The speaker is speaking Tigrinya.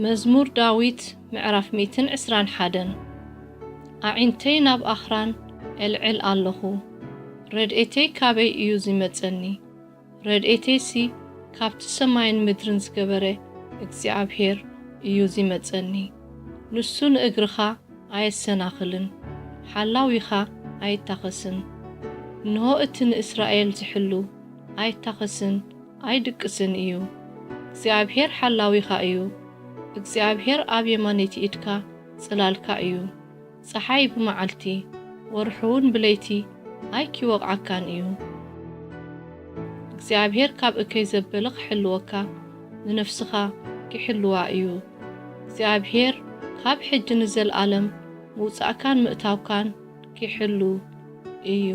መዝሙር ዳዊት ምዕራፍ ሚእትን ዕስራን ሓደን። ኣዒንተይ ናብ ኣኽራን ኤልዕል ኣለኹ፣ ረድኤተይ ካበይ እዩ ዚመጸኒ? ረድኤተይሲ ካብቲ ሰማይን ምድርን ዝገበረ እግዚኣብሔር እዩ ዚመጸኒ። ንሱ ንእግርኻ ኣየሰናኽልን፣ ሓላዊኻ ኣይታኸስን። እንሆ እቲ ንእስራኤል ዝሕሉ ኣይታኸስን ኣይድቅስን እዩ። እግዚኣብሔር ሓላዊኻ እዩ። እግዚኣብሔር ኣብ የማነይቲ ኢድካ ጽላልካ እዩ። ጸሓይ ብመዓልቲ፣ ወርሒ እውን ብለይቲ ኣይኪወቕዓካን እዩ። እግዚኣብሔር ካብ እከይ ዘበለ ክሕልወካ፣ ንነፍስኻ ኪሕልዋ እዩ። እግዚኣብሔር ካብ ሕጂ ንዘለኣለም ምውጻእካን ምእታውካን ኪሕሉ እዩ።